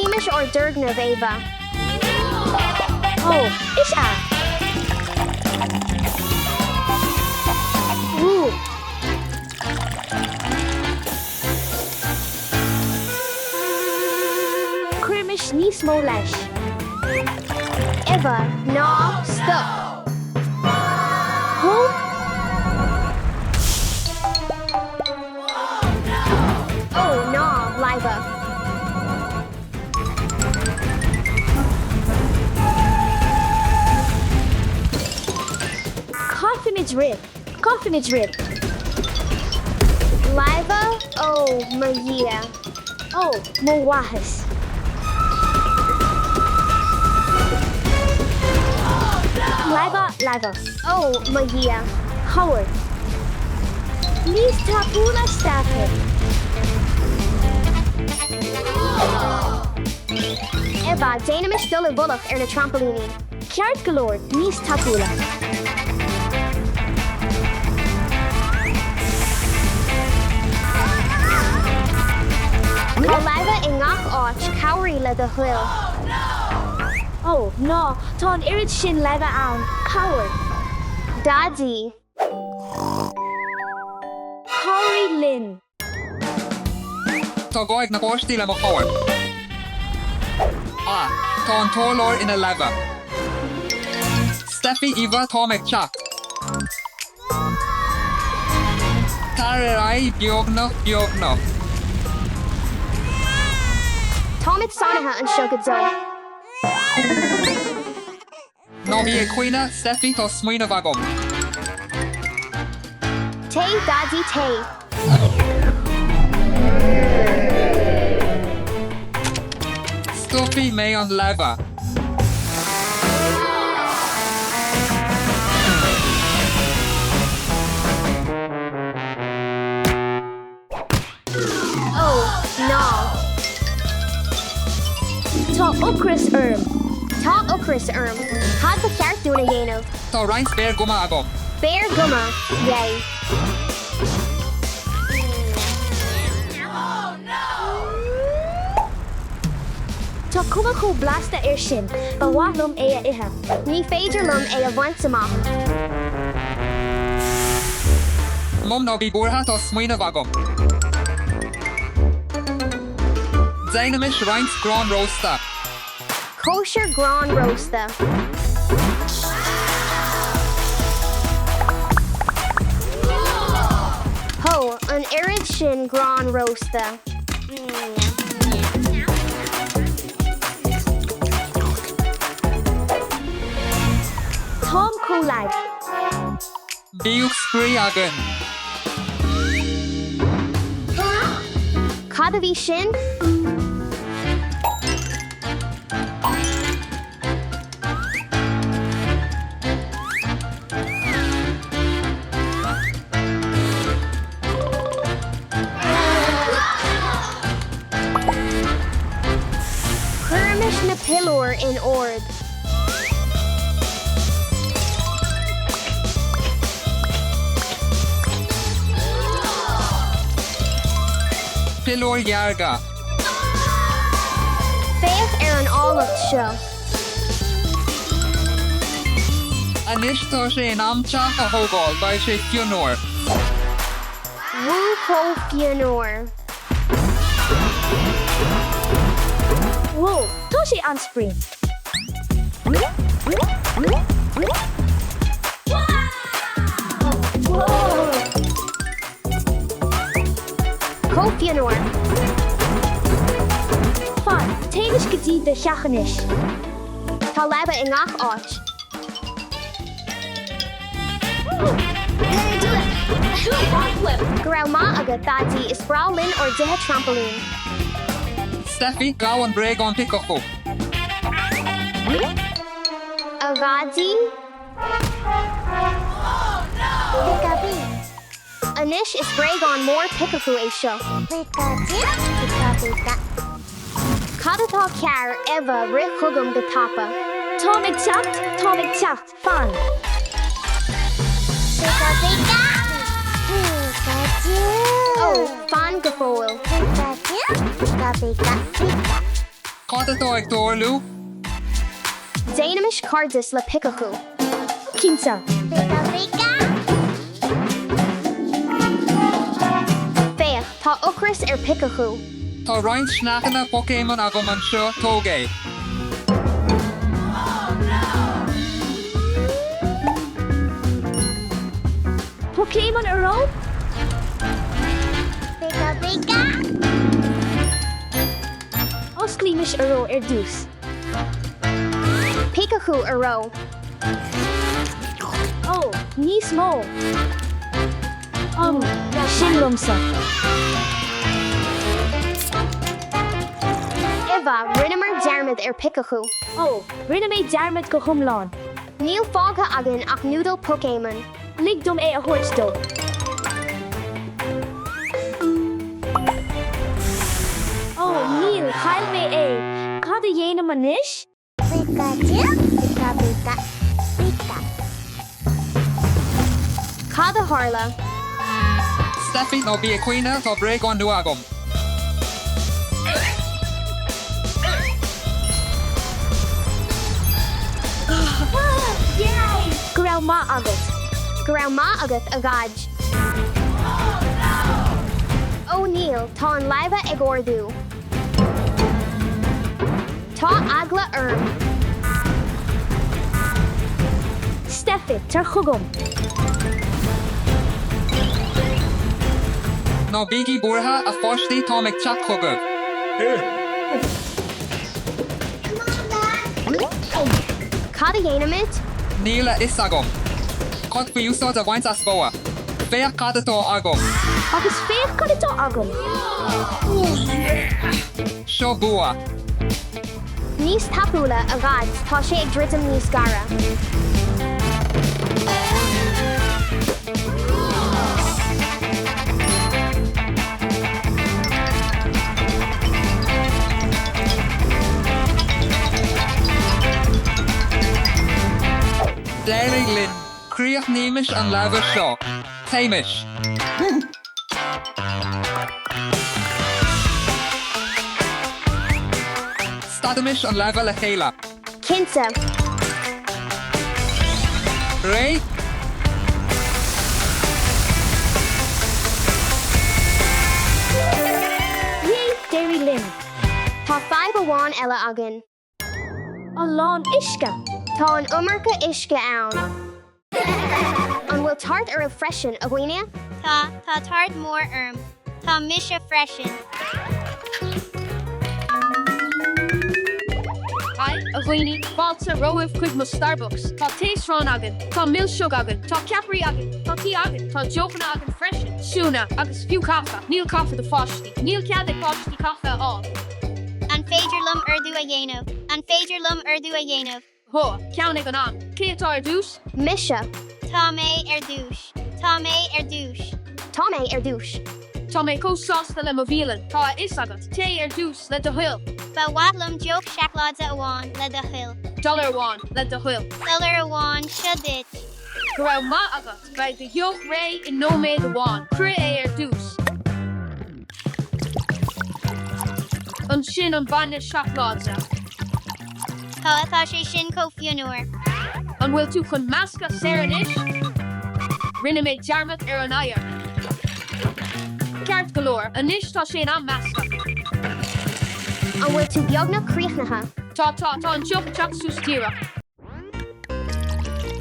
Tchímis ár dturgnamh, Eva. Ó, is ea. Wú! Cuirimis níos mó leis. Eva, Ná stop! Hó! Ó, ná, leamha. Caithfimid rith! Caithfimid rith! Leamha, Ó, mo Dhia! Ó, mo mhaitheas! Leamha, leamha. Ó, mo Dhia! Cabhair! Níos tapúla Stephy! Eva, Déanaimis dul i bhfolach ar na trampailíní. Ceart go leor, níos tapúla. Tá leamha i ngach áit, cabhraigh le do thoil. Ó, ná, tá an oiread sin leamha ann, cabhair! Daidí. Cabhraigh linn! Tá gá ag na páistí le mo chabhair. Ah, tá an t-urlár ina leamha. Stephy, Eva, táim ag teacht. Tar ar aghaidh beagnach, beagnach. Táimid sáinnithe anseo go deo. Ná bí ag caoineadh, Stephy, tá smaoineamh agam. Téigh, Daidí, téigh. Stopfaidh mé an leamha. Ó, ná. Tá ocras orm. Tá ocras orm. Cad ba cheart dúinn a dhéanamh? Tá roinnt béir ghuma agam. Béir ghuma, yay. Tá cuma chomh blasta air sin, ba mhaith liom é a ithe. Ní féidir liom é a bhaint amach. Mom, ná bí buartha, tá smaoineamh agam. Déanaimis roinnt grán rósta. Cóisir grán rósta. Hó, an oiread sin grán rósta. Táim chomh lag. Bíodh spraoi againn! Cad a bhí sin? Cuirimis na piliúir in ord. Piliúir dhearga. Féach ar an áilleacht seo. Anois tá sé in am teach a thógáil, beidh sé fionnuar. Wú chomh fionnuar. Wó, tá sé an-spraoi. Chomh fionnuar. Fan, téimis go dtí do theach anois. Tá leaba i ngach áit. Go raibh maith agat, Daidí, is breá linn ár dtithe trampailín. Stephy, gabh an bréagán Pikachu. A Dhaidí? Anois is bréagán mór Pikachu é seo. Cad atá cearr, Eva, rith chugam go tapa. Táim ag teacht, táim ag teacht, fan. Ó, fan go fóill. Cad atá ag tarlú? Déanaimis cairdeas le Pikachu. Cinnte. Pika Pika! Féach, tá ocras ar Pikachu. Tá roinnt sneaiceanna Pokémon agam anseo, tóg é. Pokémon Oró? Pika Pika! Osclaímis Oró ar dtús. Pikachu Oró. Ó, níos mó! Um, sin liomsa. Eva, rinneamar dearmad ar Pikachu. Ó, rinne mé dearmad go hiomlán. Níl fágtha againn ach núdail Pokémon. Lig dom é a thabhairt dó. Ó, níl, chaill mé é. Cad a dhéanaim anois? Pikachu, Pika Pika, Pika. Cad a tharla? Steffi, ná bí ag caoineadh, tá bréagán nua agam. Go raibh maith agat. Go raibh maith agat, a Dhaid. Ó níl, tá an laibhe ag ardú. Tá eagla orm. Steffi, tar chugam. Ná bígí buartha, a pháistí, táim ag teacht chugaibh. Cad a dhéanaimid? Níl a fhios agam. Cad faoi úsáid a bhaint as fogha? Féach cad atá agam! Agus féach cad atá agam! Seo bua! Níos tapúla, a Dhaid, tá sé ag druidim níos gaire. D'éirigh linn! Críochnaímis an leaba seo. Téimis! Stadaimis an leaba le chéile. Cinnte. Réidh? Yay! D'éirigh linn! Tá fadhb amháin eile againn. A lán uisce. Tá an iomarca uisce ann. An bhfuil tart oraibh freisin, a dhaoine? Tá, tá tart mór orm. Tá mise freisin. Haigh, a dhaoine, fáilte romhaibh chuig mo Starbucks. Tá tae srón againn, tá milseog againn, tá ceapairí againn, tá tae againn, tá deochanna againn freisin, súnna agus fiú caife. Níl caife do pháistí. Níl cead ag páistí caife a fháil. An féidir liom ordú a dhéanamh? An féidir liom ordú a dhéanamh? Tá, ceann ag an am. Cé atá ar dtús? Mise. Tá mé ar dtús. Tá mé ar dtús. Tá mé ar dtús. Tá mé chomh sásta le mo bhialann, tá a fhios agat. Tae ar dtús, le do thoil. Ba mhaith liom deoch seacláide amháin, le do thoil. Dollar amháin, le do thoil. Dollar amháin, seo duit. Go raibh maith agat, beidh do dheoch réidh i nóiméad amháin. Cuir é ar dtús. Ansin an bainne seacláide. Tá, tá sé sin chomh fionnuar. An bhfuil tú chun meascadh soir anois? Rinne mé dearmad ar an oighear. Ceart go leor, anois tá sé in am meascadh. An bhfuil tú beagnach críochnaithe? Tá, tá, tá an deoch ag teacht suas díreach.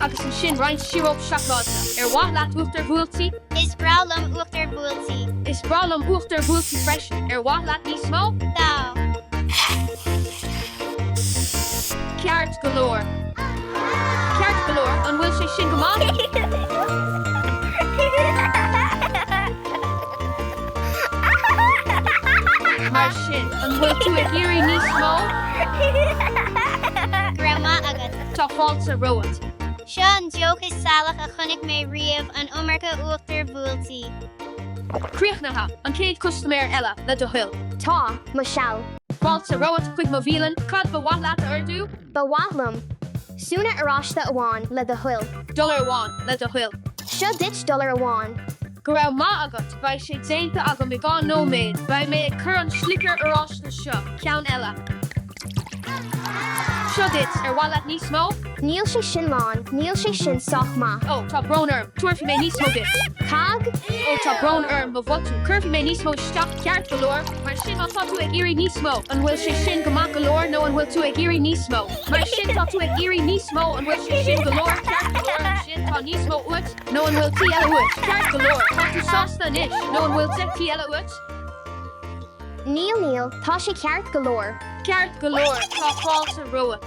Agus ansin roinnt síoróip seacláide. Ar mhaith leat uachtar buailtí? Is breá liom uachtar buailtí. Is breá liom uachtar buailtí freisin. Ar mhaith leat níos mó? Tá. Ceart go leor. Ceart go leor, an bhfuil sé sin go maith? Mar sin, an bhfuil tú ag iarraidh níos mó? Go raibh maith agat. Tá fáilte romhat. Seo an deoch is salach a chonaic mé riamh, an iomarca uachtar bhuailtí. Críochnaithe, an chéad custaiméir eile, le do thoil. Tá, mo sheal. Fáilte romhat chuig mo bhialann, cad ba mhaith leat a ordú? Ba mhaith liom. Súnna oráiste amháin, le do thoil. Dollar amháin, le do thoil. Seo duit dollar amháin. Go raibh maith agat, beidh sé déanta agam i 2 nóiméad. Beidh mé ag cur an sliotar oráiste seo, ceann eile. Seo duit, ar mhaith leat níos mó? Níl sé sin lán, níl sé sin sách maith. Ó, tá brón orm, tabharfaidh mé níos mó duit. Cad? Ó, tá brón orm, mo bhotún, cuirfidh mé níos mó isteach, ceart go leor. Mar sin má tá tú ag iarraidh níos mó, an bhfuil sé sin go maith go leor nó an bhfuil tú ag iarraidh níos mó? Mar sin tá tú ag iarraidh níos mó, an bhfuil sé sin go leor, ceart go leor, ansin tá níos mó uait nó an bhfuil tae eile uait? Ceart go leor, tá tú sásta anois, nó an bhfuil tae eile uait? Níl, níl, tá sé ceart go leor. Ceart go leor, tá fáilte romhat.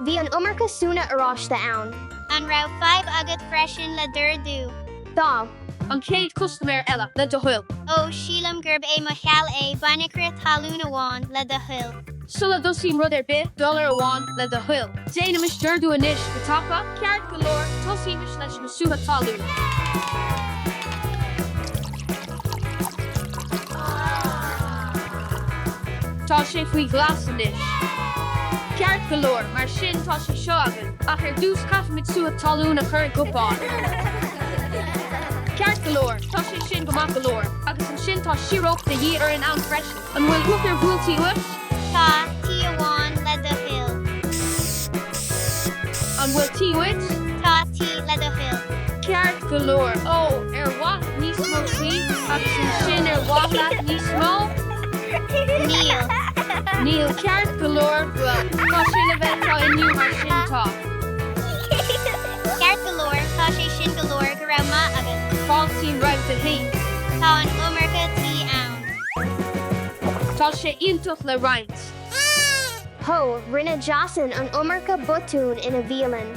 Bhí an iomarca súnna oráiste ann. An raibh fadhb agat freisin le d'ordú? Tá. An chéad custaiméir eile, le do thoil. Ó, sílim gurb é mo sheal é, bainne crith talún amháin, le do thoil. Sula dtosaím rud ar bith, dollar amháin, le do thoil. Déanaimis d'ordú anois, go tapa? Ceart go leor, tosaímis leis na sútha talún. Tá sé faoi ghlas anois. Ceart go leor, mar sin tá sé seo againn, ach ar dtús caithfimid sútha talún a chur i gcupán. Ceart go leor, tá sé sin go maith go leor. Agus ansin tá síoróip de dhíth orainn ann freisin. An bhfuil uachtar buailtí uait? Tá, tae amháin le do thoil. An bhfuil tae uait? Tá, tae le do thoil. Ceart go leor. Ó, ar mhaith níos mó tae? Agus ansin ar mhaith leat níos mó? Níl. Níl. Ceart go leor, bhuel, tá sé le bheith tá inniu mar sin tá. Ceart go leor, tá sé sin go leor, go raibh maith agat. Fáiltím roimh do thae. Tá an iomarca tae ann. Tá sé iontach le roinnt. Hó, rinne Jason an iomarca botún ina bhialann.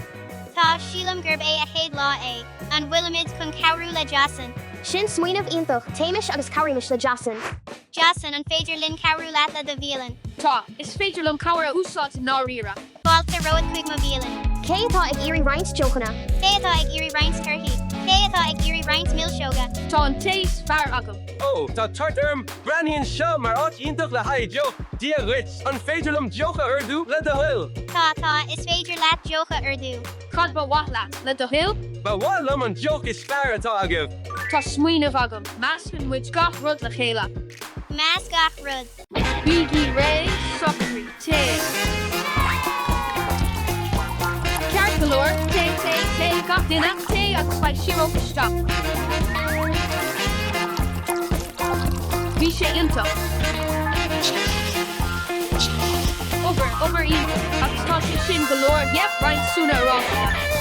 Tá, sílim gurb é a chéad lá é. An bhfuilimid chun cabhrú le Jason? Sin smaoineamh iontach, téimis agus cabhraímis le Jason. Jason, an féidir linn cabhrú leat le do bhialann? Tá, is féidir liom cabhair a úsáid i ndáiríre. Fáilte romhat chuig mo bhialann. Cé atá ag iarraidh roinnt deochanna? Cé atá ag iarraidh roinnt torthaí? Cé atá ag iarraidh roinnt milseoga? Tá an tae is fearr agam. Ó, tá tart orm! Breathnaíonn seo mar áit iontach le haghaidh deoch. Dia dhuit! An féidir liom deoch a ordú, le do thoil? Tá, tá, is féidir leat deoch a ordú. Cad ba mhaith leat, le do thoil? Ba mhaith liom an deoch is fearr atá agaibh. Tá smaoineamh agam. Meascann muid gach rud le chéile. Measc gach rud. Bígí réidh, socraigh, téigh. Ceart go leor, téigh, téigh, téigh, gach duine, téigh agus beidh síoróip isteach. Bhí sé iontach. Obair, obair iontach, agus tá sé sin go leor, yep, roinnt súnna oráiste.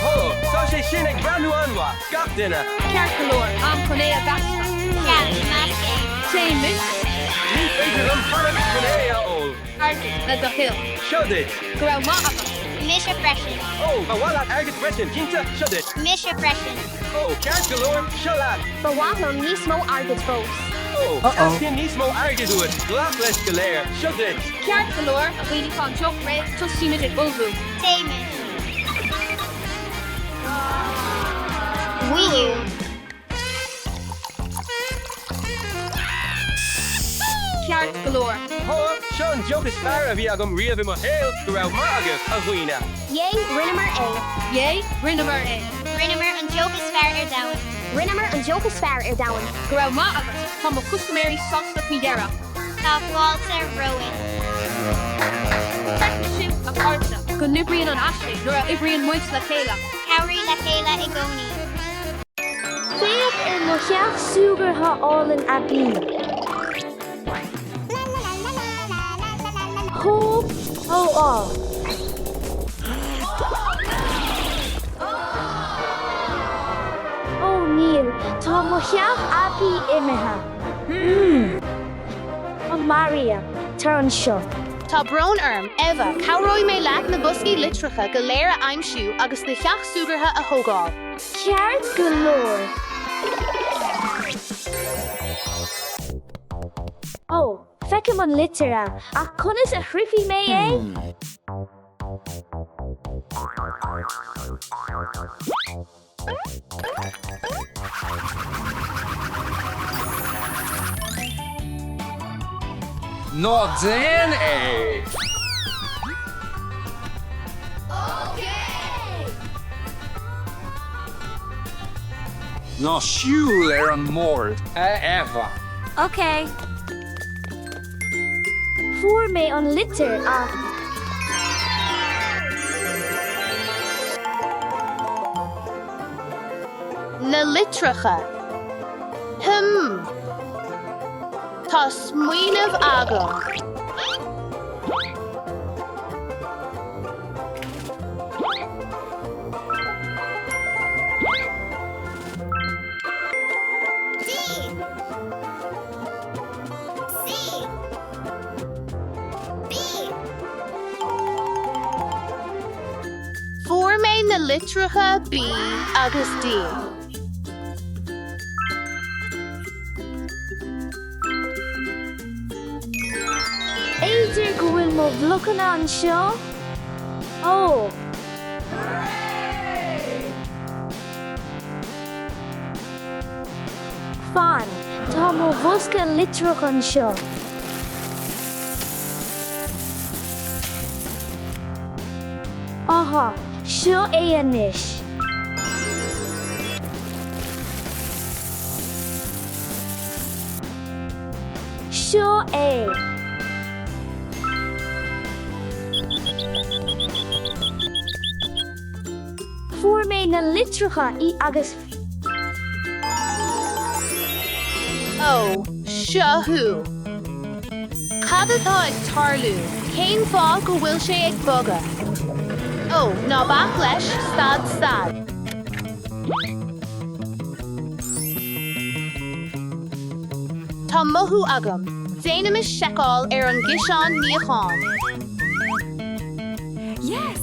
Hó, tá sé sin ag breathnú an-mhaith, gach duine. Ceart go leor, am chun é a mheascadh. Sea, measc é. Téimis. Ní féidir liom fanacht chun é a ól. Airgead, le do thoil. Seo duit. Go raibh maith agat. Mise freisin. Ó, ba mhaith leat airgead freisin, cinnte, seo duit. Mise freisin. Ó, ceart go leor, seo leat. Ba mhaith liom níos mó airgid fós. Ó, teastaíonn níos mó airgid uait, glac leis go léir, seo duit. Ceart go leor, a dhaoine, tá an deoch réidh, tosaímid ag ullmhú. Téimis. Wii U. Ceart go leor. Hó, seo an deoch is fearr a bhí agam riamh i mo shaol, go raibh maith agaibh, a dhaoine. Yay, rinneamar é. Yay, rinneamar é. Rinneamar an deoch is fearr ar domhan. Rinneamar an deoch is fearr ar domhan. Go raibh maith agat, tá mo chustaiméirí sásta faoi dheireadh. Tá fáilte romhainn. Feicfidh sibh, a chairde, go n-oibríonn an aisling nuair a oibríonn muid le chéile. Cabhraigh le chéile i gcónaí. Féach ar mo theach súgartha álainn aibí. Hó, ó, á. Ó níl, tá mo theach aibí imithe. A Maria, tar anseo. Tá brón orm, Eva, cabhróidh mé leat na boscaí litreacha go léir a aimsiú agus do theach súgartha a thógáil. Ceart go leor. Ó, feicim an litir A, ach conas a shroichfidh mé é? Ná déan é! Ná siúil ar an mbord, a Eva. Ok. Fuair mé an litir A. Na litreacha. Hm. Tá smaoineamh agam. D C B. Fuair mé na litreacha B agus D. B'fhéidir go bhfuil mo bhlocanna anseo? Ó! Fan, tá mo bhosca litreach anseo. Aha, seo é anois. Seo é. Fuair mé na litreacha E agus F. Ó, seo thú. Cad atá ag tarlú? Cén fáth go bhfuil sé ag bogadh? Ó, ná bac leis, stad, stad. Tá mothú agam. Déanaimis seiceáil ar an gciseán níocháin. Yes!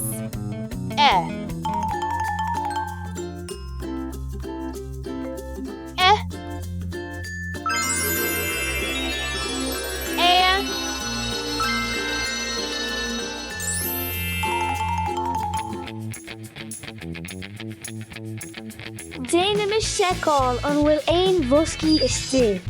E. E. E. Déanaimis seiceáil an bhfuil aon bhoscaí istigh.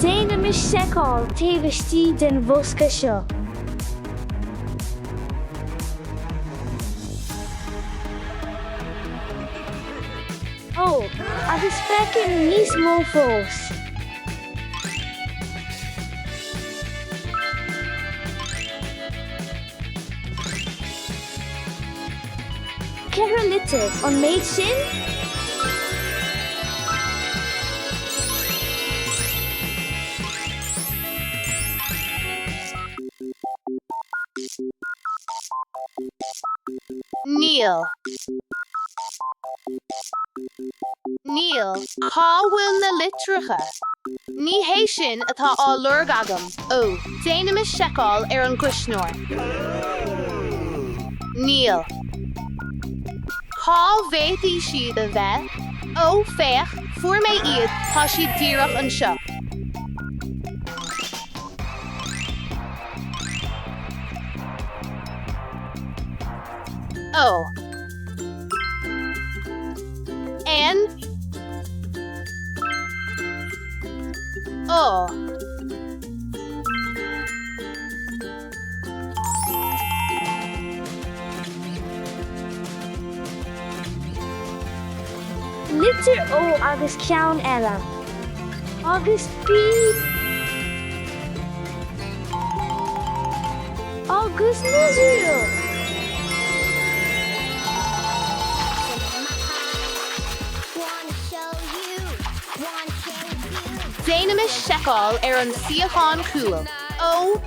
Déanaimis seiceáil taobh istigh den bhosca seo. Ó, agus feicim níos mó fós! 4 litir, an méid sin? Níl. Níl. Cá bhfuil na litreacha? Ní hé sin atá á lorg agam. Ó, déanaimis seiceáil ar an gcuisneoir. Níl. Cá bhféadfaidh siad a bheith? Ó, féach, fuair mé iad, tá siad díreach anseo. O. N. O. Litir O agus ceann eile. Agus B. Agus Mozilla! Déanaimis seiceáil ar an suíochán cúil. Ó!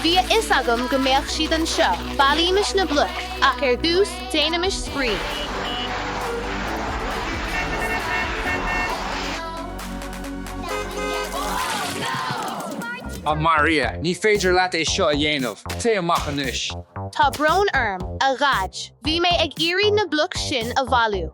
Bhí a fhios agam go mbeadh siad anseo. Bailímis na bloic, ach ar dtús, déanaimis spraoi. A Maria, ní féidir leat é seo a dhéanamh. Téigh amach anois. Tá brón orm, a Dhaid. Bhí mé ag iarraidh na bloic sin a bhailiú.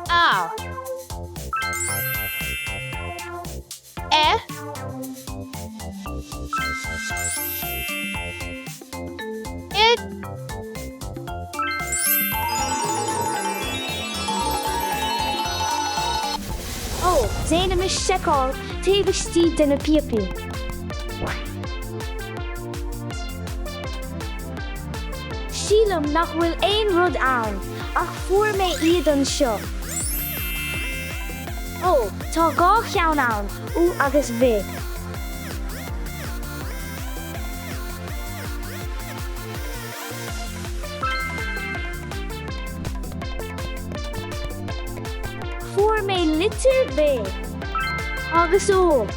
A. E. I. Déanaimis seiceáil taobh istigh de na píopaí. Sílim nach bhfuil aon rud ann, ach fuair mé iad anseo. Ó, tá 2 cheann ann, U agus V. Fuair mé litir B agus O.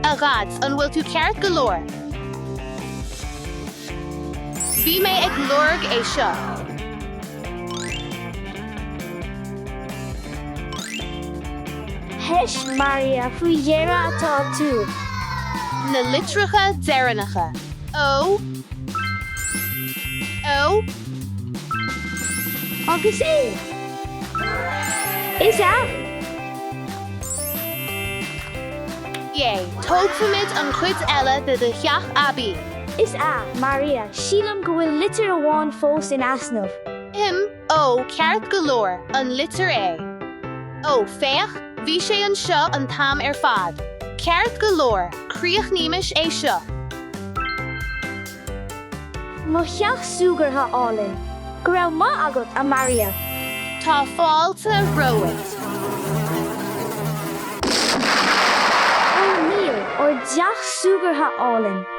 A Dhaid, an bhfuil tú ceart go leor? Bhí mé ag lorg é seo. Heis, Maria, faoi dheireadh atá tú. Na litreacha deireanacha, O, O. Agus A. Is ea! Yay, tógfaimid an chuid eile de do theach aibí. Is ea, Maria, sílim go bhfuil litir amháin fós in easnamh. M, Ó, ceart go leor, an litir A. Ó, féach, bhí sé anseo an t-am ar fad. Ceart go leor, críochnaímis é seo. Mo theach súgartha álainn. Go raibh maith agat, a Maria. Tá fáilte romhat. Ó níl, ár dteach súgartha álainn.